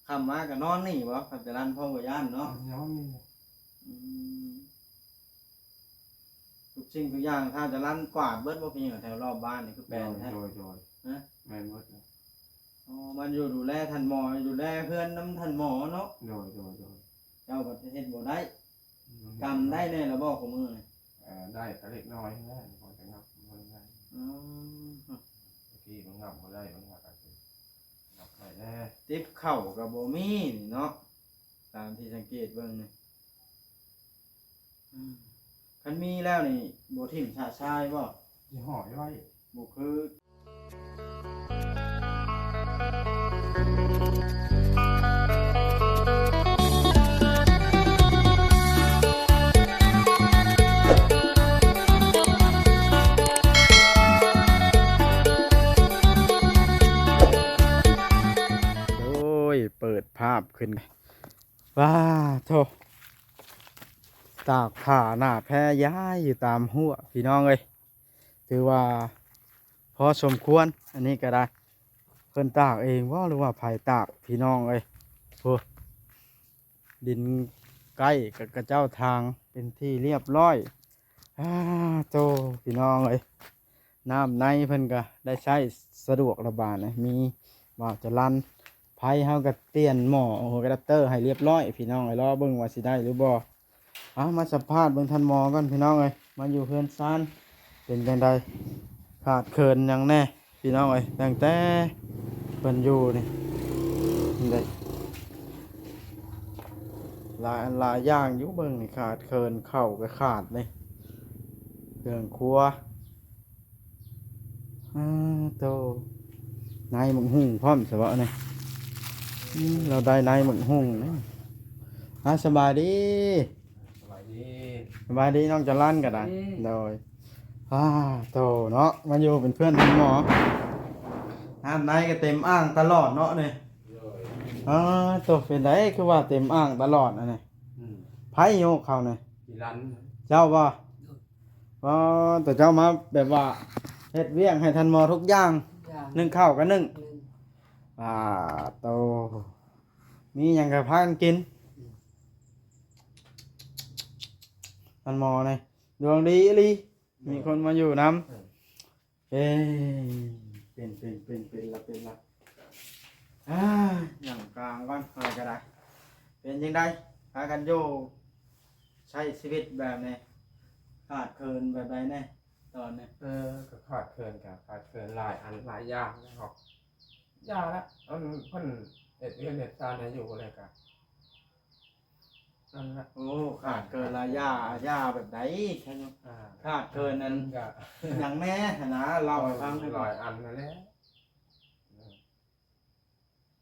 ຄ່ຳມາກໍນອນນີ້ບໍ່? ທ່ານຈະລັນ ພໍ່ບໍ່ຢ້ານເນາະ. ນອນນີ້. ອືມ ທຸກສິ່ງທຸກຢ່າງ ທ່ານຈະລັນກວາດເບິດບໍ່? ພີ່ນ້ອງ ແຖວລອບບ້ານນີ້ຄືແປນແທ້. ໂດຍ ໂດຍ. ຮະ? ແມ່ນເບິດ. ອໍ ມັນຢູ່ດູແລທ່ານໝໍ ຢູ່ແລເຮືອນນຳທ່ານໝໍເນາະ. ໂດຍ ໂດຍ ໂດຍ. ເຈົ້າກໍເຮັດບໍ່ໄດ້. ອືມ ກຳໄດ້ແດ່ລະບໍ່ ຄູ່ມື້ນີ້? ເອີ ໄດ້ກໍເລັກນ້ອຍແຫຼະ ພໍຈະງັບມັນໄດ້. ອືມ ຕະກີ້ມັນງັບບໍ່ໄດ້ ມັນຫາກໍຊິງັບໄດ້ແດ່. ຕິບເຂົ້າກໍບໍ່ມີນີ້ເນາະ ຕາມທີ່ສັງເກດເບິ່ງນີ້. ອືມ ຄັນມີແລ້ວນີ້ບໍ່ຖິ້ມຊະຊາຍບໍ່? ຊິຫ້ອຍໄວ້ ບໍ່ຄື. ໂອ້ຍ ເປີດພາບຂຶ້ນ ວ້າໂທ້ ຕາກຜ້າໜ້າແພຍ້າຍຢູ່ຕາມຮົ້ວ ພີ່ນ້ອງເອີຍ. ຖືວ່າພໍສົມຄວນ ອັນນີ້ກໍໄດ້. ເພິ່ນຕາກເອງບໍ່ ຫຼືວ່າໃຜຕາກ ພີ່ນ້ອງເອີຍ? ໂອ້ ດິນໃກ້ກັບເຈົ້າທາງເປັນທີ່ລຽບຮ້ອຍ. ອ້າໂຕ ພີ່ນ້ອງເອີຍ ນ້ຳໃນເພິ່ນກໍໄດ້ໃຊ້ສະດວກລະບາດນະ ມີບ່າວຈະລັນ ໄຟເຮົາກໍປ່ຽນໝໍ້ ໂອ້ໂຫ ອາແດບເຕີໃຫ້ລຽບຮ້ອຍ ພີ່ນ້ອງເອີຍ. ລໍເບິ່ງວ່າຊິໄດ້ຫຼືບໍ່. ເອົາ ມາສຳພາດເບິ່ງທ່ານໝໍກ່ອນ ພີ່ນ້ອງເອີຍ ມາຢູ່ເຮືອນຊານເປັນຈັ່ງໃດ ຂາດເຂີນຫຍັງແດ່ ພີ່ນ້ອງເອີຍ. ຕັ້ງແຕ່ເພິ່ນຢູ່ນີ້ ນີ້ເດ້ ຫຼາຍອັນຫຼາຍຢ່າງຢູ່ ເບິ່ງນີ້ ຂາດເຂີນ ເຂົ້າກໍຂາດນີ້ ເຄື່ອງຄົວ. ອ້າໂຕ ໃນໝາກຫຸ່ງພ້ອມຊະເບາະນີ້. ອືມ ລາວໄດ້ໃນໝາກຫຸ່ງນີ້. ອາ ສະບາຍດີ ສະບາຍດີ ສະບາຍດີ ນ້ອງຈະລັນກໍໄດ້. ໂດຍ. ອ້າໂຕເນາະ ມາຢູ່ເປັນເພື່ອນທ່ານໝໍ ນ້ຳໃນກໍເຕັມອ່າງຕະຫຼອດເນາະນີ້. ໂດຍ. ອ້າໂຕ ເປັນໃດຄືວ່າເຕັມອ່າງຕະຫຼອດອັນນີ້? ອືມ ໃຜໂຍກເຂົ້ານີ້? ຈະລັນ. ເຈົ້າບໍ່? ອໍ ແຕ່ເຈົ້າມາແບບວ່າເຮັດວຽກໃຫ້ທ່ານໝໍທຸກຢ່າງ ທຸກຢ່າງ ໜຶ້ງເຂົ້າກໍໜຶ້ງ ໜຶ້ງ. ອາໂຕ ມີຫຍັງກໍພາກັນກິນ. ອືມ ທ່ານໝໍນີ້ດວງດີອີ່ຫຼີ ອືມ ມີຄົນມາຢູ່ນຳ. ເອີ ເອີ ເປັນ ເປັນ ເປັນ ເປັນລະ ເປັນລະ. ອາ ຫຍັງກາງກ່ອນ ຂ້ອຍກໍໄດ້. ເປັນຈັ່ງໃດ ພາກັນຢູ່ໃຊ້ຊີວິດແບບນີ້ ຂາດເຂີນແບບໃດແດ່ຕອນນີ້? ເອີ ກໍຂາດເຂີນ ກໍຂາດເຂີນຫຼາຍອັນຫຼາຍຢ່າງເນາະ. ຢ່າລະ ອັນເພິ່ນເຮັດເຮືອນເຮັດຊານໃຫ້ຢູ່ແລ້ວກໍ ນັ້ນລະ. ໂອ້ ຂາດເຂີນຫຼາຍຢ່າງ ຢ່າງແບບໃດ? ອ່າ ຂາດເຂີນອັນ ກໍຫຍັງແດ່ຫັ້ນນະ ເລົ່າໃຫ້ຟັງແດ່. ຫຼາຍອັນນັ້ນແຫຼະ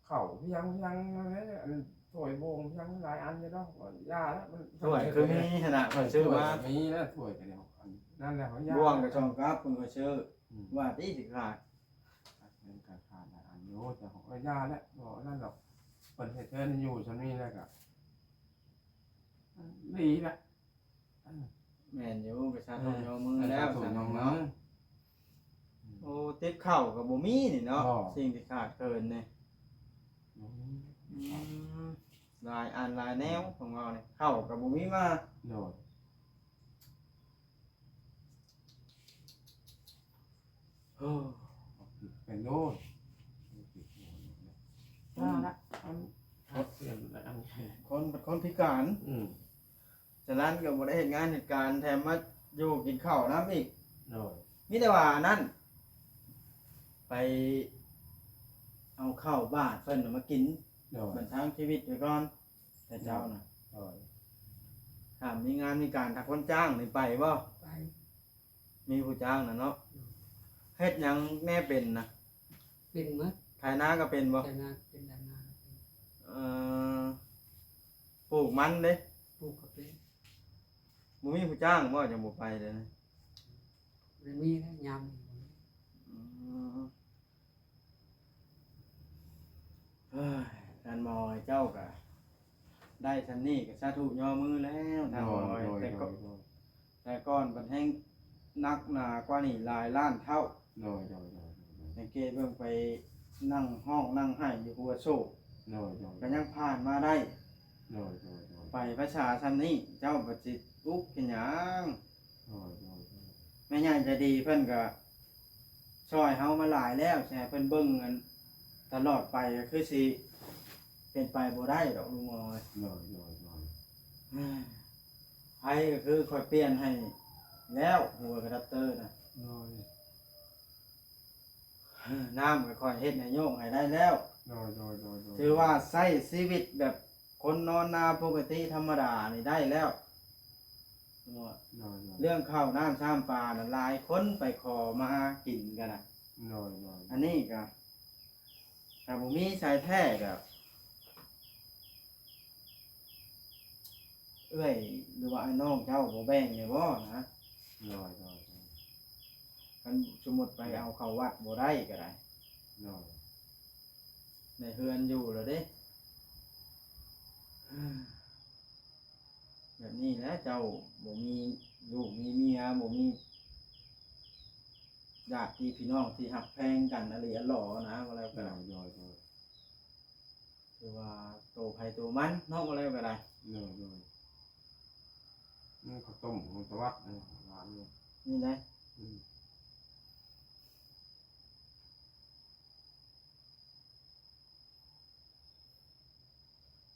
ເຂົ້າພຽງ ພຽງນັ້ນແຫຼະ ອັນຖ້ວຍໂບງພຽງຫຼາຍອັນຢູ່ດອກ. ຢ່າລະ ມັນ ຖ້ວຍຄືມີຫັ້ນນະ ຂ້ອຍຊື້ມາ ຖ້ວຍມີແລ້ວ ຖ້ວຍກໍແລ້ວ ອັນນັ້ນແຫຼະ ເຮົາຢ່າ. ບ່ວງກໍສອງກັບ ເພິ່ນກໍຊື້ ອືມ ວ່າຕິຊິຂາດ ມັນກໍຂາດຫຼາຍອັນຢູ່ ແຕ່ເຮົາກໍຢ່າແຫຼະ ບໍ່ນັ້ນດອກ. ເພິ່ນເຮັດເຮືອນຢູ່ຊ່ຳນີ້ແລ້ວກໍ ດີລະ. ເອີ ແມ່ນຢູ່ ປະຊາຊົນ ເອີ ຍອມມືແລ້ວ ປະຊາຊົນຍອມມື. ໂອ້ ຕິບເຂົ້າກໍບໍ່ມີນີ້ເນາະ ບໍ່ ສິ່ງທີ່ຂາດເຂີນນີ້. ອືມ ອືມ ຫຼາຍອັນຫຼາຍແນວຂອງເຮົານີ້ ເຂົ້າກໍບໍ່ມີມາ. ໂດຍ. ໂອ້ ເປັນໂລດ ວ່າລະ ອັນ ຄົນ ຄົນພິການ ອືມ ສະນັ້ນກໍບໍ່ໄດ້ເຮັດງານເຮັດການ ແຖມມາຢູ່ກິນເຂົ້ານຳອີກ. ໂດຍ. ມີແຕ່ວ່າອັນນັ້ນ ໄປເອົາເຂົ້າບາດເພິ່ນນະມາກິນ ໂດຍ ບັນທັງຊີວິດໄວ້ກ່ອນ. ແຕ່ເຈົ້ານະ ໂດຍ ຖ້າມີງານມີການ ຖ້າຄົນຈ້າງນີ້ໄປບໍ່? ໄປ. ມີຜູ້ຈ້າງນະເນາະ. ໂດຍ. ເຮັດຫຍັງແດ່ເປັນນະ? ເປັນໝົດ. ໄຖນາກໍເປັນບໍ່? ໄຖນາເປັນ ດຳນາເປັນ. ເອີ ປູກມັນເດ້? ປູກກໍເປັນ. ບໍ່ມີຜູ້ຈ້າງບໍ່ ຈັ່ງບໍ່ໄປເດ້? ບໍ່ໄດ້ມີແລ້ວ ຍາມນີ້. ອືມ. ເອີຍ ທ່ານໝໍເຈົ້າກະໄດ້ຊ່ຳນີ້ກະສາທຸຍໍມືແລ້ວ ທ່ານໝໍ. ໂດຍ ແຕ່ກ່ອນ ໂດຍ ໂດຍ ແຕ່ກ່ອນບັດແຮງໜັກໜາກວ່ານີ້ຫຼາຍລ້ານເທົ່າ. ໂດຍ ໂດຍ ໂດຍ ໂດຍ. ສັງເກດເບິ່ງໄປນັ່ງຮ້ອງນັ່ງໄຫ້ຢູ່ຫົວໂຊກ ໂດຍໆ ກໍຍັງຜ່ານມາໄດ້ ໂດຍໆໆ ໄປພາສາຊ່ຳນີ້ ເຈົ້າກໍຊິອຸກເຮັດຫຍັງ? ໂດຍໆໆ ແມ່ໃຫຍ່ໃຈດີເພິ່ນກໍຊ່ອຍເຮົາມາຫຼາຍແລ້ວ ຊິໃຫ້ເພິ່ນເບິ່ງອັນຕະຫຼອດໄປ ກໍຄືຊິເປັນໄປບໍ່ໄດ້ດອກ ລຸງໝໍເອີຍ. ໂດຍໆໆ ໄຟກໍຄືຂ້ອຍປ່ຽນໃຫ້ແລ້ວ ຫົວກະດັບເຕີນະ ໂດຍ ນ້ຳກໍຂ້ອຍເຮັດໃຫ້ໂຍກໃຫ້ໄດ້ແລ້ວ ໂດຍໆໆ ຖືວ່າໃຊ້ຊີວິດແບບຄົນນອນນາປົກກະຕິທຳມະດານີ້ໄດ້ແລ້ວ ໂດຍໆ ເລື່ອງເຂົ້ານ້ຳຊຳປານະ ຫຼາຍຄົນໄປຂໍມາກິນກັນນະ ໂດຍໆ ອັນນີ້ກໍ ຖ້າບໍ່ມີໃສແທ້ກໍ ເອື້ອຍ ຫຼືວ່າອ້າຍນ້ອງເຈົ້າບໍ່ແບ່ງແດ່ບໍ່ນະ? ໂດຍໆໆ ຄັນສົມມຸດໄປເອົາເຂົ້າວັດບໍ່ໄດ້ກໍໄດ້ ໂດຍ ໄດ້ເຮືອນຢູ່ແລ້ວເດ້. ແບບນີ້ແຫຼະ ເຈົ້າບໍ່ມີລູກມີເມຍ ບໍ່ມີຍາດຕິພີ່ນ້ອງທີ່ຮັກແພງກັນອະຫຼີອະຫຼໍນະ ວ່າແລ້ວກໍໄດ້ ໂດຍໆ ຖືວ່າໂຕໃຜໂຕມັນເນາະ ວ່າແລ້ວກໍໄດ້ ໂດຍໆ ນີ້ເຂົ້າຕົ້ມຂອງຕະວັດນີ້ ຫວານຢູ່ ນີ້ໄດ໋ ອືມ.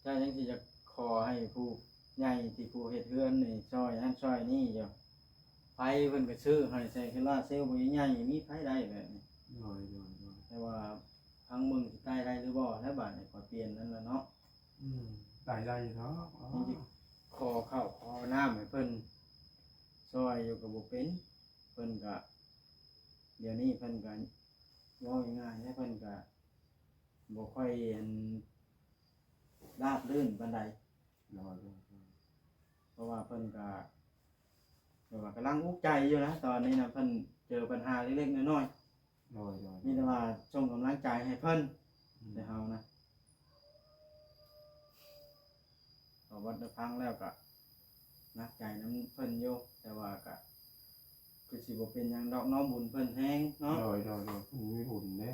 ເຈົ້າຍັງຊິຢາກຂໍໃຫ້ຜູ້ໃຫຍ່ທີ່ຜູ້ເຮັດເຮືອນນີ້ຊ່ອຍນັ້ນຊ່ອຍນີ້ຢູ່ ໄຟເພິ່ນກໍຊື້ໃຫ້ໃສ່ໂຊລາເຊວໃບໃຫຍ່ ມີໃຜໄດ້ແບບນີ້ ໂດຍໆໆ ແຕ່ວ່າທາງເບິ່ງຊິໄຕ້ໄດ້ຫຼືບໍ່ແລ້ວ ບາດນີ້ຂໍປ່ຽນນັ້ນລະເນາະ ອືມ ໄຕ້ໄດ້ຢູ່ດອກ ຍັງຊິຂໍເຂົ້າຂໍນ້ຳໃຫ້ເພິ່ນຊ່ອຍຢູ່ກໍບໍ່ເປັນ ເພິ່ນກໍ ດຽວນີ້ເພິ່ນກໍ ເວົ້າງ່າຍໆ ແລ້ວເພິ່ນກະບໍ່ຄ່ອຍອັນລາບລື່ນປານໃດ ໂດຍໆ ເພາະວ່າເພິ່ນກະແບບວ່າກຳລັງອຸກໃຈຢູ່ນະ ຕອນນີ້ນະ ເພິ່ນເຈີບັນຫາເລັກໆນ້ອຍໆ ໂດຍໆ ມີແຕ່ວ່າສົ່ງກຳລັງໃຈໃຫ້ເພິ່ນ ອືມ ແຕ່ເຮົານະ ປະຫວັດໄດ້ຟັງແລ້ວກະໜັກໃຈນຳເພິ່ນຢູ່ ແຕ່ວ່າກະຄືຊິບໍ່ເປັນຫຍັງດອກເນາະ ບຸນເພິ່ນແຮງເນາະ ໂດຍໆໆ ເພິ່ນມີບຸນເດ້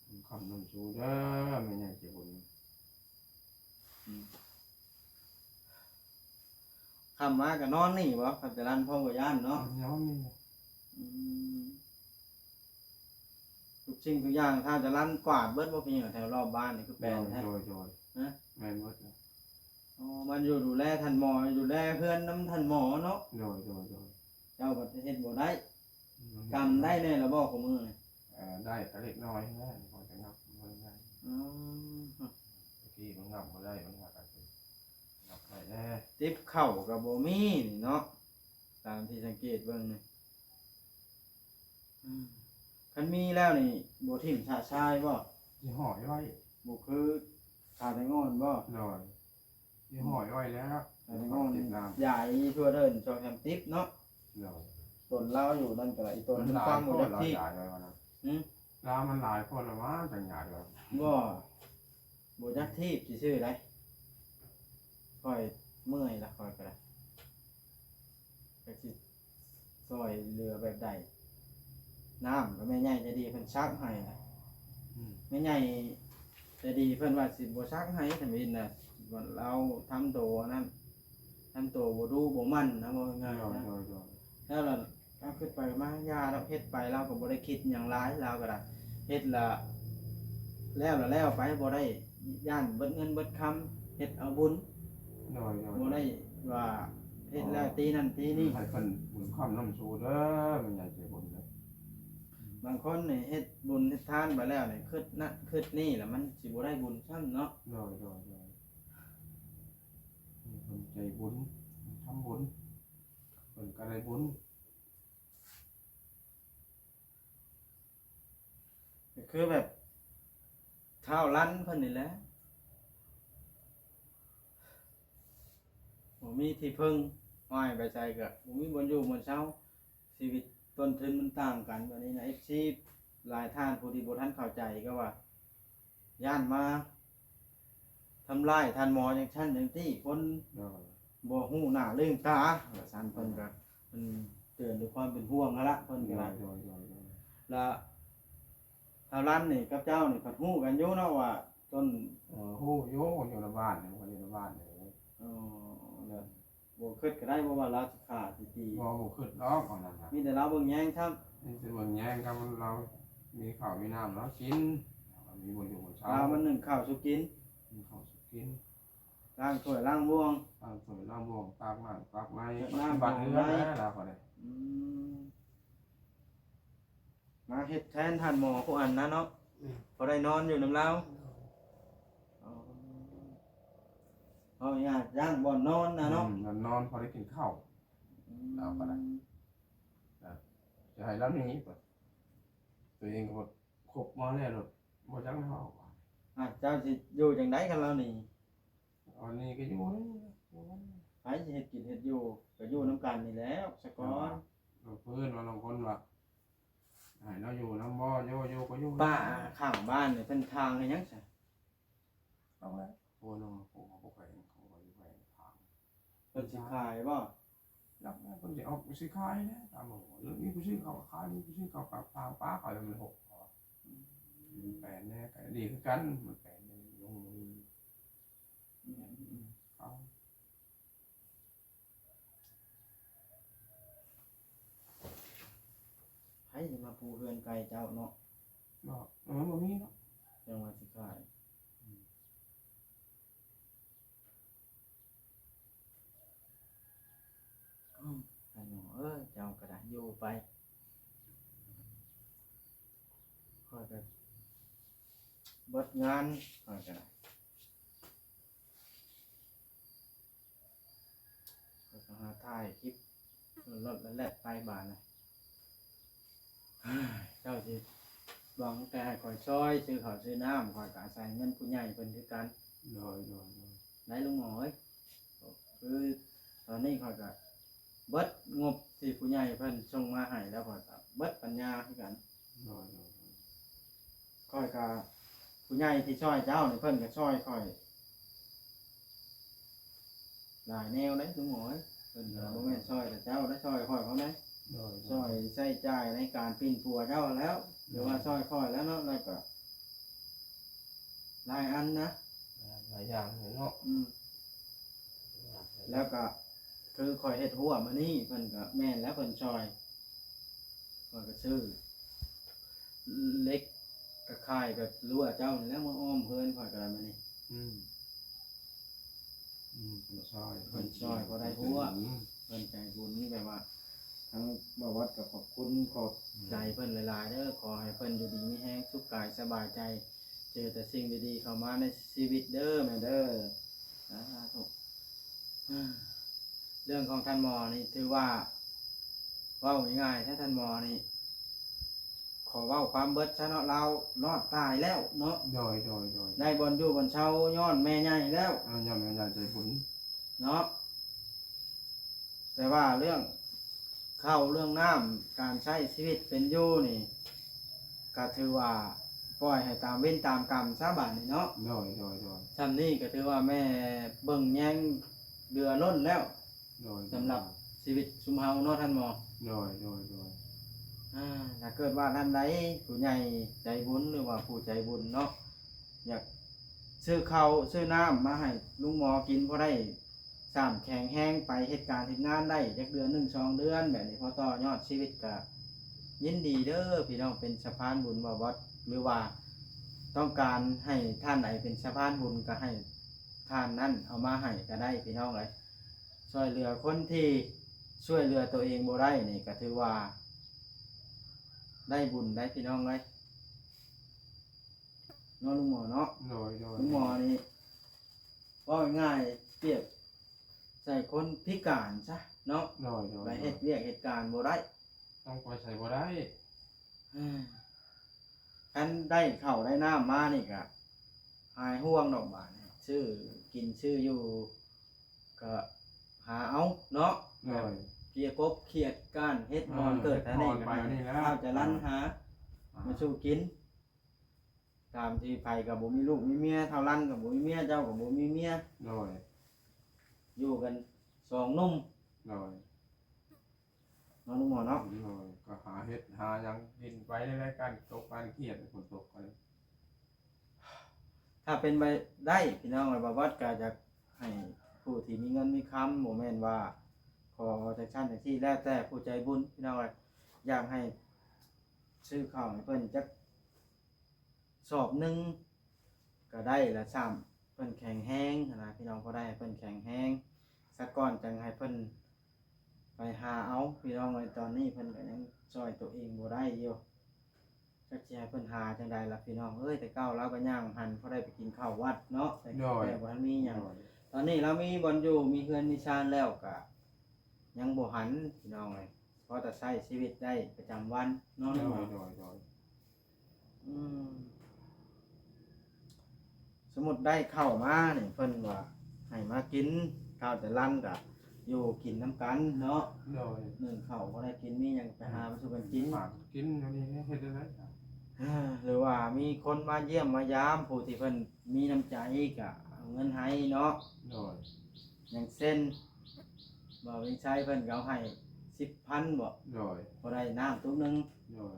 ບຸນຄ້ຳນຳຊູເດີ ແມ່ໃຫຍ່ໃຈບຸນ ອືມ. ຄ່ຳມາກໍນອນນີ້ບໍ່? ທ່ານຈະລັນພໍບໍ່ຢ້ານເນາະ? ນອນນີ້ແຫຼະ ອືມ ທຸກສິ່ງທຸກຢ່າງ ທ່ານຈະລັນກວາດເບິດບໍ່? ພີ່ນ້ອງແຖວລອບບ້ານນີ້ຄືແປນແທ້. ໂດຍໆ ຮະ? ແມ່ນເບິດແຫຼະ. ອໍ ມັນຢູ່ດູແລທ່ານໝໍ ຢູ່ແລເຮືອນນຳທ່ານໝໍເນາະ? ໂດຍໆໆ ເຈົ້າກໍເຮັດບໍ່ໄດ້ ອືມ ກຳໄດ້ແດ່ລະບໍ່ຄູ່ມື້ນີ້? ເອີ ໄດ້ກໍເລັກນ້ອຍແຫຼະ ພໍຈະງັບເບິ່ງໄດ້. ອືມ ແຕ່ກີ້ມັນງັບບໍ່ໄດ້ ມັນຫາກໍຊິງັບໄດ້ແດ່. ຕິບເຂົ້າກໍບໍ່ມີນີ້ເນາະ ຕາມທີ່ສັງເກດເບິ່ງນີ້. ອືມ ຄັນມີແລ້ວນີ້ບໍ່ຖິ້ມຊະຊາຍບໍ່? ຊິຫ້ອຍໄວ້ ບໍ່ຄືຂາແຕງອ່ອນບໍ່? ໂດຍ ຊິຫ້ອຍໄວ້ແລ້ວ ຂາແຕງອ່ອນ ຢາຍທົ່ວເດີ່ນສອງສາມຕິບເນາະ. ໂດຍ ຕົນລາວຢູ່ນັ້ນກໍໄດ້ ອີຕົນມັນຟັງບໍ່ຈັກທີບ. ຫຶ? ລາວມັນຫຼາຍຄົນລະມາ ຈັ່ງຫຍັງລະບໍ່ ບໍ່ຈັກທີບຊື່ໆໃດ. ຂ້ອຍເມື່ອຍລະ ຂ້ອຍກໍໄດ້ ຈັກຊິຊ່ອຍເຫຼືອແບບໃດ. ນ້ຳກໍແມ່ໃຫຍ່ໃຈດີເພິ່ນສັກໃຫ້ລະ. ອືມ ແມ່ໃຫຍ່ໃຈດີເພິ່ນວ່າຊິບໍ່ສັກໃຫ້ທຳອິດນະ ລາວທຳໂຕອັນນັ້ນ ທຳໂຕບໍ່ດຸບໍ່ໝັ່ນນະ ເວົ້າງ່າຍໆນະ. ໂດຍໆໆ ແລ້ວລະ ເຮົາຄິດໄປມາ ຢ່າດອກ ເຮັດໄປລາວກໍບໍ່ໄດ້ຄິດຫຍັງຫຼາຍ ລາວກໍໄດ້ເຮັດລະ ແລ້ວລະແລ້ວໄປ ບໍ່ໄດ້ຢ້ານເບິດເງິນເບິດຄຳ ເຮັດເອົາບຸນ. ໂດຍໆ ບໍ່ໄດ້ວ່າເຮັດແລ້ວຕີນັ້ນຕີນີ້ ໃຫ້ເພິ່ນບຸນຄ້ຳນຳຊູເດີ ແມ່ໃຫຍ່ໃຈບຸນເດີ. ບາງຄົນນີ້ເຮັດບຸນເຮັດທານໄປແລ້ວນີ້ ຄິດນັ້ນຄິດນີ້ລະ ມັນຊິບໍ່ໄດ້ບຸນຊ້ຳເນາະ. ໂດຍໆໆ ເພິ່ນໃຈບຸນ ທຳບຸນ ເພິ່ນກໍໄດ້ບຸນ. ກໍຄືແບບທ້າວລັນເພິ່ນນີ້ແຫຼະ ບໍ່ມີທີ່ເພິ່ງ ວ່າຍໄປໃສກໍບໍ່ມີບ່ອນຢູ່ບ່ອນເຊົາ ຊີວິດຕົ້ນທຶນມັນຕ່າງກັນ. ບັດນີ້ນະ ເອັຟຊີຫຼາຍທ່ານຜູ້ທີ່ບໍ່ທັນເຂົ້າໃຈກໍວ່າ ຢ້ານມາທຳລາຍທ່ານໝໍຈັ່ງຊັ້ນຈັ່ງຊີ້ ຄົນ ໂດຍ ບໍ່ຮູ້ໜ້າລືມຕາ ວ່າຊັ້ນ. ເພິ່ນກໍ ເພິ່ນເຕືອນດ້ວຍຄວາມເປັນຫ່ວງຫັ້ນລະ ເພິ່ນກໍໄດ້ ໂດຍໆໆ ລະ ຊາວລານນີ້ກັບເຈົ້ານີ້ເພິ່ນຮູ້ກັນຢູ່ເນາະວ່າຕົ້ນ ເອີ ຮູ້ຢູ່ ຢູ່ໃນບ້ານນີ້ ເພິ່ນຢູ່ໃນບ້ານນີ້. ອໍ ແລ້ວບໍ່ຄິດກໍໄດ້ບໍ່ວ່າລາວຊິຂ້າຊິຕີ? ບໍ່ ບໍ່ຄິດດອກອັນນັ້ນນະ. ມີແຕ່ລາວເບິ່ງແຍງຊ້ຳ. ມີແຕ່ເບິ່ງແຍງກັບລາວ ມີເຂົ້າມີນ້ຳລາວກິນ ມີບ່ອນຢູ່ບ່ອນເຊົາ. ລາວມາໜຶ້ງເຂົ້າສູ່ກິນ ໜຶ້ງເຂົ້າສູ່ກິນ. ລ້າງຖ້ວຍລ້າງບ່ວງ ລ້າງຖ້ວຍລ້າງບ່ວງ ຕັກນ້ຳຕັກໃນ ຕັກນ້ຳ ປະຕິບັດເຮືອນ ໃນແຫຼະລາວກໍໄດ້. ອືມ ມາເຮັດແທນທ່ານໝໍຜູ້ອັນນັ້ນເນາະ. ອືມ ພໍໄດ້ນອນຢູ່ນຳລາວ. ອໍ ເອົາຍາດ ຢ້າງບ່ອນນອນນະເນາະ. ອືມ ນອນ ນອນພໍໄດ້ກິນເຂົ້າ. ອືມ ລາວກໍໄດ້ ຈະໃຫ້ລາວໜີ ຕົວເອງກໍຄົບມາແລ້ວໂລດ ບໍ່ຈັກແນວເວົ້າ. ອາ ເຈົ້າຊິຢູ່ຈັ່ງໃດຄັນລາວໜີ? ອັນນີ້ກໍຢູ່ນີ້ແຫຼະ. ໃຜຊິເຮັດກິນເຮັດຢູ່ ກໍຢູ່ນຳກັນນີ້ແຫຼະສະກ່ອນ. ເພິ່ນວ່າ ລາງຄົນວ່າໃຫ້ລາວຢູ່ນຳບໍ່? ຢູ່ ຢູ່ກໍຢູ່. ປ້າຂ້າງບ້ານນີ້ເພິ່ນທາງໃຫ້ຫຍັງຊະ? ເອົາແຫຼະ ໂອ້ ນ້ອງ ໂອ້ ເຂົາບໍ່ແຂວງ ເຂົາຢູ່ແຂວງທາງ. ເພິ່ນຊິຂາຍບໍ່? ຈັກແຫຼະ ເພິ່ນຊິອອກ ຊິຂາຍແຫຼະ ຕາມເບິ່ງ ມີຜູ້ຊື້ເຂົາກໍຂາຍ ມີຜູ້ຊື້ເຂົາກໍປາ ປາ ປາເຂົາ ແລ້ວມັນຫົກ. ອືມ ມັນແປນແດ່ ກໍດີຄືກັນ ມັນແປນແດ່ ລົງ ອືມ ເອົາ. ໃຜຊິມາປູເຮືອນໃກ້ເຈົ້າເນາະ? ບໍ່ ເອີ ບໍ່ມີເນາະ ຈັ່ງວ່າຊິຂາຍ. ອືມ ອືມ ທ່ານໜໍເອີຍ ເຈົ້າກໍໄດ້ຢູ່ໄປ ຂ້ອຍກໍເບິດງານ ຂ້ອຍກໍໄດ້. ຂ້ອຍກໍຫາຖ່າຍຄລິບລົດແລ່ນໄປບາດນີ້. ເຈົ້າຊິຫວັງແຕ່ໃຫ້ຂ້ອຍຊ່ອຍຊື້ເຂົ້າຊື້ນ້ຳ ຂ້ອຍກໍອາໄສເງິນຜູ້ໃຫຍ່ເພິ່ນຄືກັນ. ໂດຍ ໂດຍ ໂດຍ ໄດ້ລຸງໝໍເອີຍ. ຄືຕອນນີ້ຂ້ອຍກໍເບິດງົບທີ່ຜູ້ໃຫຍ່ເພິ່ນສົ່ງມາໃຫ້ແລ້ວ ຂ້ອຍກໍເບິດປັນຍາຄືກັນ. ໂດຍ ໂດຍ ໂດຍ ຂ້ອຍກໍ ຜູ້ໃຫຍ່ທີ່ຊ່ອຍເຈົ້ານີ້ ເພິ່ນກໍຊ່ອຍຂ້ອຍຫຼາຍແນວເດ້ ລຸງໝໍເອີຍ. ເພິ່ນກໍ ໂດຍ ບໍ່ແມ່ນຊ່ອຍແຕ່ເຈົ້າເດ້ ຊ່ອຍຂ້ອຍພ້ອມເດ້. ໂດຍ ໂດຍ ຊ່ອຍໃຊ້ຈ່າຍໃນການປິ່ນປົວເຈົ້າຫັ້ນແຫຼ້ວ ໂດຍ ຫຼືວ່າຊ່ອຍຂ້ອຍແລ້ວເນາະ ແລ້ວກໍຫຼາຍອັນນະ ຫຼາຍ ຫຼາຍຢ່າງເນາະ. ອືມ ແລ້ວກໍຄືຂ້ອຍເຮັດຮົ້ວມື້ນີ້ ເພິ່ນກໍແມ່ນແລ້ວ ເພິ່ນຊ່ອຍ ຂ້ອຍກໍຊື້ເຫຼັກຕະຂ່າຍແບບລົວເຈົ້ານີ້ແຫຼະ ມາອ້ອມເຮືອນຂ້ອຍກໍໄດ້ມື້ນີ້. ອືມ ອືມ ເພິ່ນຊ່ອຍ ເພິ່ນຊ່ອຍພໍໄດ້ຮົ້ວ. ອືມ ເພິ່ນໃຈບຸນ ແບບວ່າ ທາງບ່າວວັດກໍຂອບຄຸນ ຂອບໃຈເພິ່ນຫຼາຍໆເດີ. ອືມ ຂໍໃຫ້ເພິ່ນຢູ່ດີມີແຮງ ສຸກກາຍສະບາຍໃຈ ເຈີແຕ່ສິ່ງດີໆເຂົ້າມາໃນຊີວິດເດີແມ່ເດີ. ສາທຸ. ເລື່ອງຂອງທ່ານໝໍນີ້ຖືວ່າ ເວົ້າງ່າຍໆ ແທ້ທ່ານໝໍນີ້ ຂໍເວົ້າຄວາມເບິດຊະເນາະ ລາວລອດຕາຍແລ້ວເນາະ. ໂດຍ ໂດຍ ໂດຍ ໄດ້ບ່ອນຢູ່ບ່ອນເຊົາຍ້ອນແມ່ໃຫຍ່ແລ້ວ. ເອີ ຍ້ອນແມ່ໃຫຍ່ໃຈບຸນເນາະ. ແຕ່ວ່າເລື່ອງເຂົ້າເລື່ອງນ້ຳ ການໃຊ້ຊີວິດເປັນຢູ່ນີ້ ກໍຖືວ່າປ່ອຍໃຫ້ຕາມເວນຕາມກຳຊະບາດນີ້ເນາະ. ໂດຍ ໂດຍ ໂດຍ ຊ່ຳນີ້ກໍຖືວ່າແມ່ເບິ່ງແຍງເຫຼືອລົ້ນແລ້ວ. ໂດຍ ສຳລັບຊີວິດຊຸມເຮົາເນາະທ່ານໝໍ. ໂດຍ ໂດຍ ໂດຍ ອາ ຖ້າເກີດວ່າທ່ານໃດຜູ້ໃຫຍ່ໃຈບຸນ ຫຼືວ່າຜູ້ໃຈບຸນເນາະ ຢາກຊື້ເຂົ້າຊື້ນ້ຳມາໃຫ້ລຸງໝໍກິນ ພໍໄດ້ຊ້ຳແຂງແຮງໄປເຮັດການເຮັດງານໄດ້ຈັກເດືອນໜຶ່ງສອງເດືອນ ແບບນີ້ພໍຕໍ່ຍອດຊີວິດ ກະຍິນດີເດີພີ່ນ້ອງ ເປັນສະພານບຸນບໍ່ບອດ ຫຼືວ່າຕ້ອງການໃຫ້ທ່ານໃດເປັນສະພານບຸນ ກະໃຫ້ທ່ານນັ້ນເອົາມາໃຫ້ກະໄດ້ພີ່ນ້ອງເອີຍ. ຊ່ວຍເຫຼືອຄົນທີ່ຊ່ວຍເຫຼືອໂຕເອງບໍ່ໄດ້ນີ້ ກະຖືວ່າໄດ້ບຸນໄດ໋ພີ່ນ້ອງເອີຍ ເນາະລຸງໝໍເນາະ. ໂດຍ ໂດຍ ລຸງໝໍນີ້ ເວົ້າງ່າຍໆ ປຽບໃສ່ຄົນພິການຊະເນາະ. ໂດຍ ໂດຍ ໄປເຮັດວຽກເຮັດການບໍ່ໄດ້ ຕ້ອງໄປໃສບໍ່ໄດ້. ເອີ ຄັນໄດ້ເຂົ້າໄດ້ນ້ຳມານີ້ກະຫາຍຫ່ວງດອກບາດນີ້ ຊື້ກິນຊື້ຢູ່ກໍຫາເອົາເນາະ. ໂດຍ ເກຍກົບຂຽດກ້ານເຮັດ ເອີ ບ່ອນເກີດ ເຮັດ ອັນນີ້ ບ່ອນໄປນີ້ແລ້ວ ເຮົາຈະລັນ ເອີ ຫາ ອ່າ ມາສູ່ກິນ. ຕາມທີ່ໃຜກໍບໍ່ມີລູກມີເມຍ ທ້າວລັນກໍບໍ່ມີເມຍ ເຈົ້າກໍບໍ່ມີເມຍ. ໂດຍ ຢູ່ກັນສອງໜຸ່ມ. ໂດຍ ເນາະ ລຸງໝໍເນາະ. ໂດຍ ກໍຫາເຮັດຫາຫຍັງກິນໄປແລ້ວກັນ ຕົກງານຄຽດ ຝົນຕົກກໍ ຖ້າເປັນໄປໄດ້ ພີ່ນ້ອງເອີຍ ບ່າວບອດກໍຢາກໃຫ້ຜູ້ທີ່ມີເງິນມີຄຳ ບໍ່ແມ່ນວ່າຂໍຈັກຊັ້ນຈັກຊີ້ ແລ້ວແຕ່ຜູ້ໃຈບຸນ ພີ່ນ້ອງເອີຍ ຢາກໃຫ້ຊື້ເຂົ້າໃຫ້ເພິ່ນຈັກສອບໜຶ່ງກໍໄດ້ລະຊ້ຳ ເພິ່ນແຂງແຮງຫັ້ນນະ ພີ່ນ້ອງ ພໍໄດ້ໃຫ້ເພິ່ນແຂງແຮງສາກ່ອນ ຈັ່ງໃຫ້ເພິ່ນໄປຫາເອົາ ພີ່ນ້ອງເອີຍ. ຕອນນີ້ເພິ່ນກໍຍັງຊ່ອຍຕົວເອງບໍ່ໄດ້ຢູ່. ຈັກຊິໃຫ້ເພິ່ນຫາຈັ່ງໃດລະພີ່ນ້ອງເອີຍ. ແຕ່ເກົ່າລາວກໍຍ່າງຫັນພໍໄດ້ໄປກິນເຂົ້າວັດເນາະ ແຕ່ ໂດຍ ແຕ່ບໍ່ທັນມີຫຍັງ. ໂດຍ ຕອນນີ້ລາວມີບ່ອນຢູ່ ມີເຮືອນມີຊານແລ້ວ ກະຍັງບໍ່ຫັນພີ່ນ້ອງເອີຍ. ພໍແຕ່ໃຊ້ຊີວິດໄດ້ປະຈຳວັນເນາະ. ໂດຍ ໂດຍ ໂດຍ. ອືມ ສົມມຸດໄດ້ເຂົ້າມານີ້ ເພິ່ນວ່າໃຫ້ມາກິນ ເຂົ້າແຕ່ລັນກະຢູ່ກິນນຳກັນເນາະ. ໂດຍ ໜຶ້ງເຂົ້າບໍ່ໄດ້ກິນ ມີຫຍັງໄປຫາມາສູ່ກັນກິນ ປາກກິນ ອັນນີ້ເຮັດໄດ້ ຫຼືວ່າມີຄົນມາຢ້ຽມມາຢາມ ຜູ້ທີ່ເພິ່ນມີນ້ຳໃຈກະເອົາເງິນໃຫ້ເນາະ. ໂດຍ ຢ່າງເຊັ່ນ ບ່າວວິໄຊເພິ່ນກໍເອົາໃຫ້ສິບພັນບໍ? ໂດຍ ພໍໄດ້ນ້ຳຕຸກໜຶ່ງ. ໂດຍ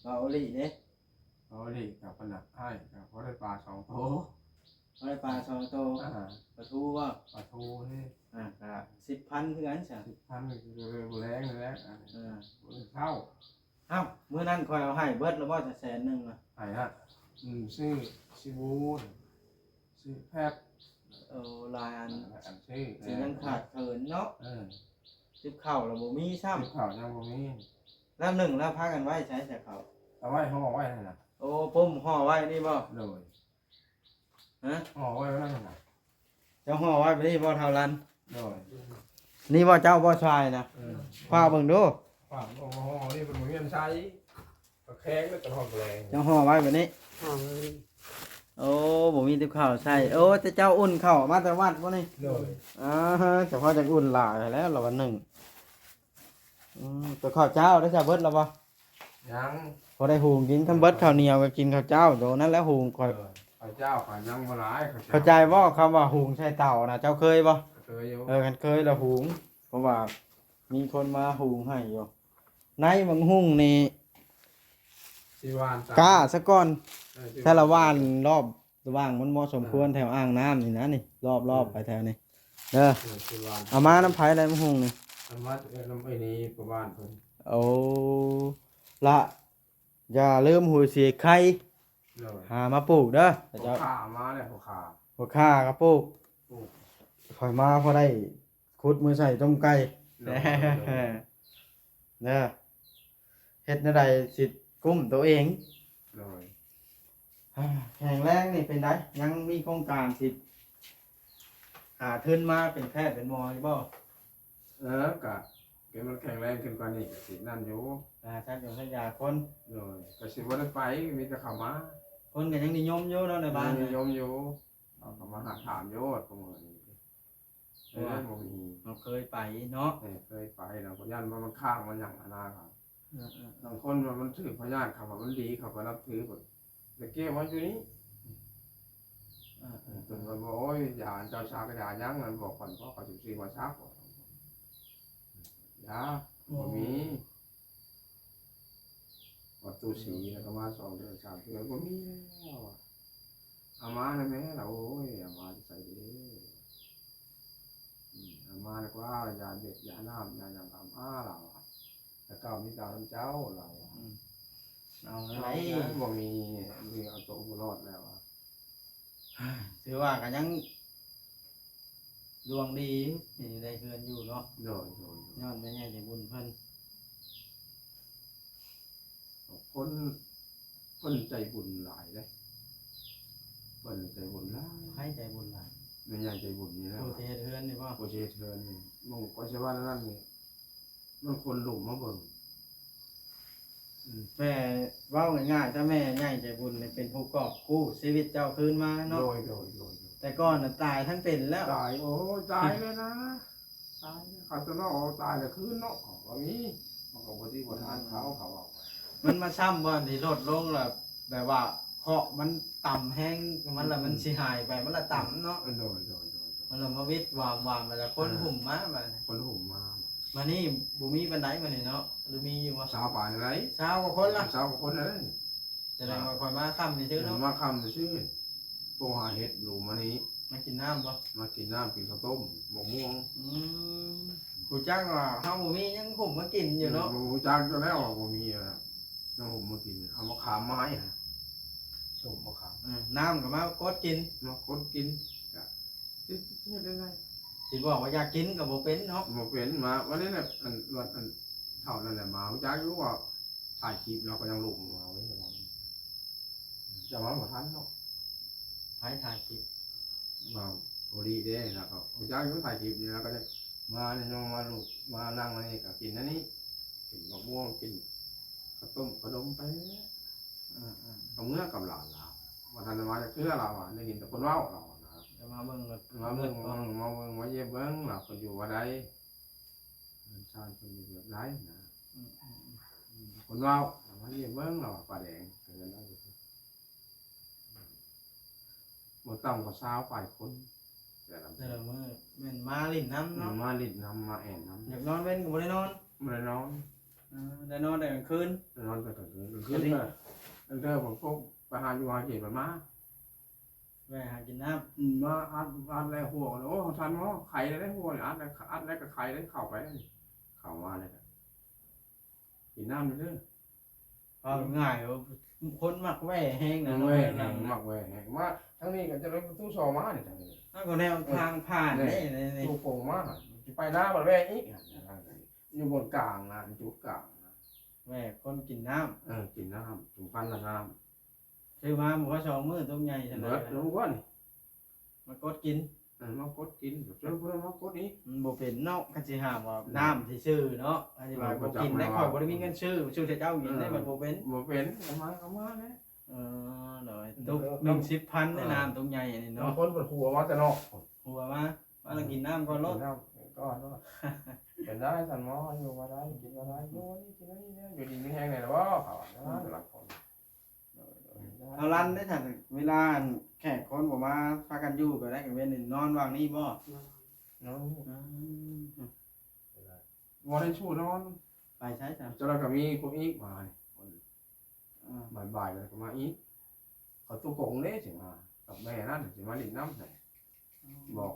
ບ່າວໂອລິເດ້? ເອົາເລີຍ ກັບເພິ່ນນະ ອ້າຍ ກໍພໍໄດ້ປາສອງໂຕ ພໍໄດ້ປາສອງໂຕ. ອ່າ ປາທູບໍ? ປາທູເດ້. ອ່າ ກໍສິບພັນຄືກັນຊະ. ສິບພັນກໍຄືບໍ່ແລງແຫຼະ. ອ່າ ບໍ່ໄດ້ເຊົ່າ. ອ້າວ ມື້ນັ້ນຂ້ອຍເອົາໃຫ້ເບິດແລ້ວບໍ່ ແສນໜຶ່ງນະ? ໃຫ້ນະ ອືມ ຊື້ຊີບູ ຊື້ແພັດ. ເອີ ຫຼາຍອັນ ຫຼາຍອັນຊື້ ຊິຍັງຂາດເຂີນເນາະ. ເອີ ຕິບເຂົ້າລະບໍ່ມີຊ້ຳ ຕິບເຂົ້າຍັງບໍ່ມີ. ແລ້ວໜຶ້ງແລ້ວພາກັນໄວ້ໃສຊະເຂົ້າ? ເອົາໄວ້ຫໍ່ໄວ້ຫັ້ນນະ. ໂອ້ ປຸ້ມຫໍ່ໄວ້ນີ້ບໍ? ໂດຍ. ຮະ? ຫໍ່ໄວ້ນັ້ນນະ. ເຈົ້າຫໍ່ໄວ້ແບບນີ້ບໍ ທ້າວລັນ? ໂດຍ. ນີ້ບໍ ເຈົ້າບໍ່ຊາຍນະ? ເອີ ຄວ້າເບິ່ງດູ ຄວ້າບໍ່ຫໍ່ນີ້ ເພິ່ນບໍ່ມີອັນໃສ່ ກໍແຂງແລ້ວຈະຫໍ່ແລງ. ເຈົ້າຫໍ່ໄວ້ແບບນີ້? ຫໍ່ໄວ້. ໂອ້ ບໍ່ມີຕິບເຂົ້າໃສ່. ໂອ້ ແຕ່ເຈົ້າອຸ່ນເຂົ້າມາແຕ່ວັດບໍ່ນີ້? ໂດຍ. ອ່າ ສະເພາະຈັກອຸ່ນຫຼາຍແລ້ວລະວັນໜຶ່ງ. ອືມ ແຕ່ເຂົ້າເຈົ້າໄດ້ຊະ ເບິດແລ້ວບໍ່? ຍັງ ພໍໄດ້ຫຸງກິນ. ຄັນເບິດເຂົ້າໜຽວກໍກິນເຂົ້າເຈົ້າໂຕນັ້ນແຫຼະ ຫຸງຂ້ອຍ. ເອີ ເຂົ້າເຈົ້າຂ້ອຍຍັງບໍ່ຫຼາຍ ເຂົ້າເຈົ້າ. ເຂົ້າໃຈບໍ່ ຄຳວ່າຫຸງໃສ່ເຕົານະ ເຈົ້າເຄີຍບໍ່? ເຄີຍຢູ່. ເອີ ຄັນເຄີຍລະຫຸງ ເພາະວ່າມີຄົນມາຫຸງໃຫ້ຢູ່. ໃນບັກຫຸ່ງນີ້ ຊິຫວ່ານຕາມ ກ້າສະກ່ອນ. ເອີ ຊິຫວ່ານ ແຕ່ລະຫວ່ານລອບ ລະຫວ່າງມັນເໝາະສົມຄວນ ອ່າ ແຖວອ່າງນ້ຳນີ້ນະ ນີ້ ລອບໆ ອືມ ໄປແຖວນີ້ເດີ. ເອີ ຊິຫວ່ານ ເອົາມານຳໃຜໄດ້ບັກຫຸ່ງນີ້? ເອົາມາແຕ່ນຳໄອ້ນີ້ ພໍ່ບ້ານເພິ່ນ. ໂອ້ ລະຢ່າລືມຫຸ່ຍເສຍໄຂ່. ໂດຍ. ຫາມາປູກເດີ ພໍ່ຄ້າເອົາມາແລ້ວ ພໍ່ຄ້າ ພໍ່ຄ້າກໍປູກ ປູກ. ຂ້ອຍມາພໍໄດ້ ຂຸດມື້ໃສ່ຕົ້ມໄກ່. ໂດຍ ໂດຍ ໂດຍ. ເດີ ເຮັດແນວໃດຊິກຸ້ມໂຕເອງ. ໂດຍ. ແຂງແຮງນີ້ເປັນໃດ? ຍັງມີໂຄງການຊິຫາທຶນມາເປັນແພດເປັນໝໍຢູ່ບໍ່? ເອີ ກະ ໃຫ້ມັນແຂງແຮງຂຶ້ນກວ່ານີ້ກະຊິນັ້ນຢູ່. ອ່າ ສັກຢາສັກຢາຄົນ. ໂດຍ. ກະຊິບໍ່ໄດ້ໄປ ມີແຕ່ເຂົ້າມາ. ຄົນກໍຍັງນິຍົມຢູ່ເນາະໃນບ້ານ ຍັງນິຍົມຢູ່. ເຂົາກໍມາຫາຖາມຢູ່ ທຸກມື້ນີ້ ເອີ ບໍ່ມີ ເຮົາເຄີຍໄປເນາະ. ເອີ ເຄີຍໄປແລ້ວ ຢ້ານວ່າມັນຄ້າງມັນຫຍັງຫັ້ນນະ. ເອີໆໆ ບາງຄົນວ່າມັນຖືກພະຍາດ ເຂົາວ່າມັນດີ ເຂົາກໍນັບຖື ແຕ່ເກັບໄວ້ຢູ່ນີ້. ເອີໆໆ ເພິ່ນວ່າ ໂອ້ຍ ຢາເຈົ້າສັກຢາຫຍັງ ອັນບອກຂ້ອຍ ເຂົາຊິຊື້ມາສັກ. ຢາ ໂອ້ ບໍ່ມີ. ວັດຕູສີແລ້ວກໍມາສອງເທື່ອສາມເທື່ອ ບໍ່ມີແລ້ວ. ເອົາມາແດ່ແມ່ລະ ໂອ້ຍ ເອົາມາແຕ່ໃສເດ້. ອືມ ເອົາມາດີກວ່າ ຢາເບັດ ຢານ້ຳ ຢາຫຍັງ ເອົາມາລະວ່າ ແຕ່ເກົ່າມີແຕ່ນຳເຈົ້າລະວ່າ. ອືມ ເອົາແນວໃດ ເອົາແນວໃດ ບໍ່ມີ ເອົາໂຕບໍ່ລອດແລ້ວວ່າ. ຖືວ່າກໍຍັງດວງດີທີ່ໄດ້ເຮືອນຢູ່ເນາະ. ໂດຍ ໂດຍ ໂດຍ. ຍ້ອນແມ່ໃຫຍ່ໃຈບຸນເພິ່ນ ຄົນ ເພິ່ນໃຈບຸນຫຼາຍເດ້ ເພິ່ນໃຈບຸນຫຼາຍ. ໃຜໃຈບຸນຫຼາຍ? ແມ່ໃຫຍ່ໃຈບຸນນີ້ແຫຼະ ຜູ້ທີ່ເຮັດເຮືອນນີ້ບໍ່? ຜູ້ທີ່ເຮັດເຮືອນນີ້ ມັນກໍຊິວ່ານັ້ນນີ້ ມັນຄົນລຸ່ມມາເບິ່ງ. ອືມ ແມ່ ເວົ້າງ່າຍໆ ຖ້າແມ່ໃຫຍ່ໃຈບຸນນີ້ເປັນຜູ້ກອບກູ້ຊີວິດເຈົ້າຄືນມາເນາະ. ໂດຍ ໂດຍ ໂດຍ ໂດຍ. ແຕ່ກ່ອນນະຕາຍທັງເປັນແລ້ວ. ຕາຍ ໂອ້ຍ ຕາຍເລີຍນະ ຕາຍເລີຍ. ເຂົາຕົວເນາະ ເອົາຕາຍແລ້ວຄືນເນາະ ເຂົາກໍມີ ມັນກໍບໍ່ດີບໍ່ທານເຂົາ ເຂົາເວົ້າ. ມັນມາຊ້ຳບ່ອນທີ່ລົດລົງແລ້ວ ແບບວ່າເຄາະມັນຕຳແຮງມັນ ແລ້ວມັນ ອືມ ຊິຫາຍໄປ ມັນລະຕຳເນາະ. ເອີ ໂດຍ ໂດຍ ໂດຍ ໂດຍ. ມັນລະມາວິດວາມໆ ແລ້ວຄົນ ອ່າ ຫຸ້ມມາບາດນີ້ ຄົນຫຸ້ມມາ. ມານີ້ບໍ່ມີປານໃດມານີ້ເນາະ ຫຼືມີຢູ່ບໍ່? ຊາວປາຍໄດ໋ ຊາວກວ່າຄົນລະ ຊາວກວ່າຄົນເດ້. ສະແດງວ່າຂ້ອຍມາຄ່ຳຊື່ໆເນາະ ມາຄ່ຳຊື່ໆ ໂທຫາເຮັດ ໂລມານີ້ ມາກິນນ້ຳບໍ່? ມາກິນນ້ຳ ກິນເຂົ້າຕົ້ມ ໝາກມ່ວງ. ອືມ ຮູ້ຈັກວ່າເຮົາບໍ່ມີຫຍັງຫຸ້ມມາກິນຢູ່ເນາະ. ຮູ້ຈັກຢູ່ແລ້ວວ່າບໍ່ມີຫຍັງຫຸ້ມມາກິນ ເອົາມະຂາມມາໃຫ້ ສົ້ມມະຂາມ. ເອີ ນ້ຳກໍມາກົດກິນ ມາກົດກິນ ກະຊິເຮັດໄດ້ ຊິບອກວ່າຢາກກິນກໍບໍ່ເປັນເນາະ. ບໍ່ເປັນ ມາວັນນີ້ແຫຼະ ອັນ ອັນເຖົ້ານັ້ນແຫຼະມາ ຮູ້ຈັກຢູ່ວ່າຖ່າຍຄລິບ ລາວກໍຍັງລົງມາເວີຍ ຈະມາບໍ່ທັນເນາະ. ໃຜຖ່າຍຄລິບ? ມາໂອລີເດ້ ລາວກໍຮູ້ຈັກຢູ່ຖ່າຍຄລິບນີ້ ລາວກໍໄດ້ມານີ້ ມາລຸກມານັ່ງນີ້ກໍກິນອັນນີ້ ກິນໝາກມ່ວງ ກິນເຂົ້າຕົ້ມຂະໜົມໄປ. ອືມໆ ກໍເມືອກັບຫຼານລາວ ບໍ່ທັນໄດ້ມາຈັກເທື່ອລາວວ່າ ໄດ້ຍິນແຕ່ຄົນເວົ້າລາວນະ. ແຕ່ມາເບິ່ງ ມາເບິ່ງ ມາເບິ່ງ ມາເບິ່ງ ມາຢ້ຽມເບິ່ງລາວ ເພິ່ນຢູ່ວ່າໃດ ເຮືອນຊານເພິ່ນຢູ່ແບບໃດນະ. ອືມໆໆ ຄົນເວົ້າ ມາຢ້ຽມເບິ່ງລາວວ່າ ປາແດງ ເຮືອນລາວຢູ່ ບໍ່ຕ່ຳກວ່າຊາວປາຍຄົນ ແຕ່ລະ ແຕ່ລະມື້ ແມ່ນມາຫຼິ້ນນຳເນາະ. ມາຫຼິ້ນນຳ ມາແອ່ນນຳ ຢາກນອນເວັນກໍບໍ່ໄດ້ນອນ. ບໍ່ໄດ້ນອນ ເອີ ໄດ້ນອນແຕ່ກາງຄືນ ໄດ້ນອນແຕ່ກາງຄືນ ກາງຄືນກໍ ລາງເທື່ອກໍໄປຫາຢູ່ຫາກິນ ໄປມາ ແວ່ຫາກິນນ້ຳ. ອືມ ມາອັດ ອັດແລ້ວຫົວ ໂອ້ ທ່ານໝໍ ໄຄແລ້ວຫົວນີ້ ອັດແລ້ວ ອັດແລ້ວກໍໄຄແລ້ວ ເຂົ້າໄປແລ້ວນີ້ ເຂົ້າມາແລ້ວກໍກິນນ້ຳເດີ. ເວົ້າງ່າຍວ່າຄົນມັກແວ່ແຮງນະ ມັກແວ່ແຮງ ເນາະ ມັກແວ່ແຮງ ມາທາງນີ້ກໍຈະໄດ້ປະຕູສອງມານີ້ ທາງນີ້ ເອົາກໍແນວທາງຜ່ານເດ້ ເອີ ນີ້ ຕູ້ໂປ່ງມາ ຊິໄປນາບັດແວ່ອີກ ຢູ່ບ່ອນກາງນະ ຈຸດກາງນະ ແວ່ຄົນກິນນ້ຳ. ເອີ ກິນນ້ຳ ສຳຄັນລະນ້ຳ ຊື້ມາບໍ່ພໍສອງມື້ ຕຸກໃຫຍ່ຊັ້ນ ເບິດແລ້ວ ເບິດແລ້ວມື້ວານນີ້ ມາກົດກິນ ເອີ ມາກົດກິນ ເຈົ້າບໍ່ໄດ້ມາກົດອີກ ມັນບໍ່ເປັນເນາະ. ຄັນຊິຫາວ່າ ເອີ ນ້ຳຊື່ໆເນາະ ອັນນີ້ວ່າບໍ່ກິນໄດ້ ຂ້ອຍບໍ່ໄດ້ມີເງິນຊື້ ຊື້ໃຫ້ເຈົ້າກິນໄດ້ ເອີ ມັນບໍ່ເປັນ ບໍ່ເປັນ ເອົາມາ ເອົາມາແຫຼະ. ເອີ ໂດຍ ຕຸກໜຶ່ງສິບພັນ ເອີ ໄດ້ນ້ຳຕຸກໃຫຍ່ອັນນີ້ເນາະ. ບາງຄົນເພິ່ນຫົວມາແຕ່ນອກ ຫົວມາ ມາແລ້ວກິນນ້ຳກ່ອນໂລດ ກິນນ້ຳກ່ອນໂລດ ເປັນໄດ້ ທ່ານໝໍ ຢູ່ບໍ່ໄດ້ ກິນບໍ່ໄດ້ ຢູ່ນີ້ ກິນອັນນີ້ແດ່ ຢູ່ດີມີແຮງແດ່ບໍ່ ເຂົາວ່າ ອືມ ແຕ່ລະຄົນ ໂດຍ ໂດຍ ເຮົາລັນໄດ້ທ່ານ ເວລາອັນແຂກຄົນບໍ່ມາ ພາກັນຢູ່ແບບໃດກາງເວັນນີ້ ນອນຫວ່າງນີ້ບໍ່? ນອນ ອືມ ບໍ່ໄດ້ຊູ້ນອນ ໄປໃສຊະ? ເຈົ້າລະກໍມີພວກອີກມາ ອ່າ ບ່າຍໆ ແລ້ວກໍມາອີກ ເຂົາຕົກລົງເດ້ ຊິມາກັບແມ່ນັ້ນ ຊິມາຫຼິ້ນນຳ ອືມ ບອກ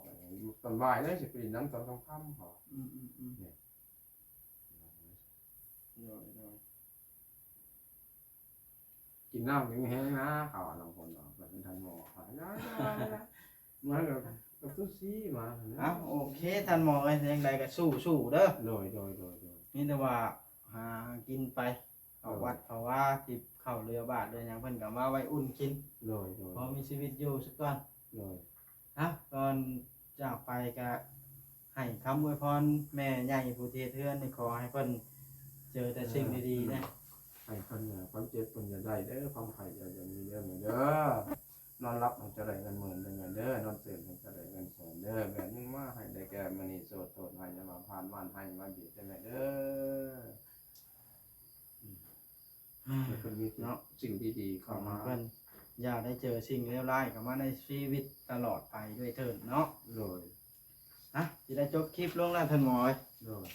ຕອນບ່າຍເດ້ ຊິໄປຫຼິ້ນນຳຕອນຄ່ຳໆ ເຂົາວ່າ ອືມໆໆ ໂດຍໆ ກິນນ້ຳມີແຮງນະ ເຂົາວ່າ ລາງຄົນວ່າ ເປັນທ່ານໝໍ ມາກໍ ກໍສູ້ຊີມາ ເອົ້າ ໂອເຄ ທ່ານໝໍເອີຍ ຈັ່ງໃດກໍສູ້ໆເດີ ໂດຍໆ ມີແຕ່ວ່າຫາກິນໄປ ເຂົ້າວັດເຂົ້າວາ ທີ່ເຂົ້າເຫຼືອບາດເຫຼືອຫຍັງ ເພິ່ນກໍມາໄວ້ອຸ່ນກິນ ໂດຍໆ ພໍມີຊີວິດຢູ່ຊະກ່ອນ ໂດຍ ເອົ້າ ກ່ອນຈາກໄປກະໃຫ້ຄຳອວຍພອນແມ່ໃຫຍ່ຜູ້ທີ່ເຮັດເຮືອນນີ້ ຂໍໃຫ້ເພິ່ນເຈີແຕ່ສິ່ງດີໆແດ່ ໃຫ້ເພິ່ນຄວາມເຈັບເພິ່ນຢ່າໄດ້ເດີ ຄວາມໄຂ້ຢ່າ ຢ່າມີເດີແມ່ເດີ ນອນຫຼັບໃຫ້ເຈົ້າໄດ້ເງິນໝື່ນເດີແມ່ເດີ ນອນຕື່ນໃຫ້ເຈົ້າໄດ້ເງິນແສນເດີ ແບບນີ້ມາໃຫ້ໄດ້ແກ່ມະນີໂສດໂທດໃຫ້ຢ່າມາຜ່ານ ມາໃຫ້ມາບີດເດີແມ່ເດີ. ໃຫ້ເພິ່ນມີເນາະ ສິ່ງດີໆເຂົ້າມາ ເພິ່ນຢ່າໄດ້ເຈີສິ່ງເລວຮ້າຍເຂົ້າມາໃນຊີວິດຕະຫຼອດໄປດ້ວຍເທີ້ນເນາະ ໂດຍ ອ່ະ ຊິໄດ້ຈົບຄລິບລົງແລ້ວທ່ານໝໍເອີຍ ໂດຍ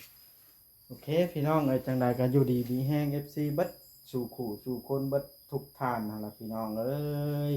ໂອເຄ ພີ່ນ້ອງເອີຍ ຈັ່ງໃດກໍຢູ່ດີມີແຮງ ເອັຟຊີ ເບິດສູ່ຄູ່ສູ່ຄົນ ເບິດທຸກທ່ານຫັ້ນລະ ພີ່ນ້ອງເອີຍ.